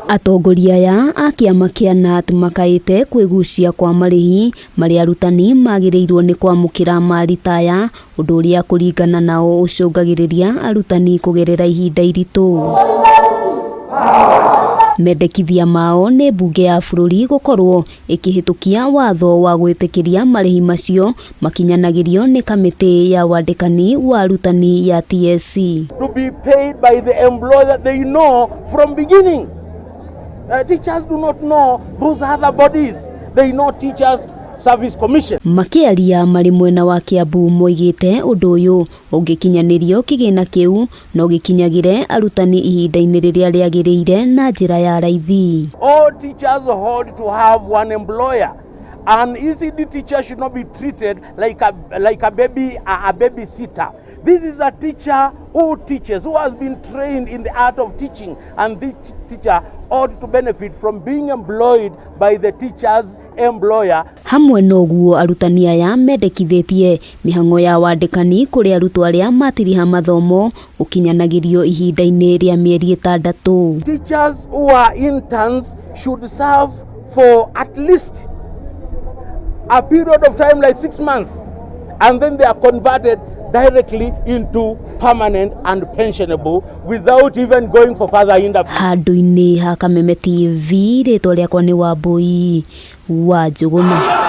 Atongoria aya a kĩama kĩa KNUT makaĩte kwĩgucia kwa marĩhi marĩa arutani magĩrĩirwo nĩ kwamũkĩra maritaya, ũndũ ũrĩa kũringana nao ũcũngagĩrĩria arutani kũgerera ihinda iritũ. Mendekithia mao nĩ mbunge ya bũrũri gũkorwo ĩkĩhĩtũkia watho wa gwĩtĩkĩria marĩhi macio makinyanagĩrio nĩ kamĩtĩ ya wandĩkani wa arutani ya TSC. To be paid by the employer that they know from beginning. Teachers do not know those other bodies. They know Teachers Service Commission. Makĩaria marĩ mwena wa Kiambu, moigĩte ũndũ ũyũ ũngĩkinyanĩrio, kĩgĩna kĩu no gĩkinyagĩre arutani ihinda-inĩ rĩrĩa rĩagĩrĩire na njĩra ya raithi. All teachers ought to have one employer. An ECD teacher should not be treated like a baby a babysitter. This is a teacher who teaches, who has been trained in the art of teaching, and this teacher ought to benefit from being employed by the teacher's employer. Hamwe na ũguo, arutani aya mendekithĩtie mĩhang'o ya wandĩkani kũrĩ arutwo arĩa matiriha mathomo gũkinyanagĩrio ihinda-inĩ rĩa mĩeri 6. Teachers who are interns should serve for at least a period of time like 6 months, and then they are converted directly into permanent and pensionable without even going for further interview. Handũ-inĩ ha Kameme TV, rĩtwa rĩakwa nĩ Wambui wa Njũgũna.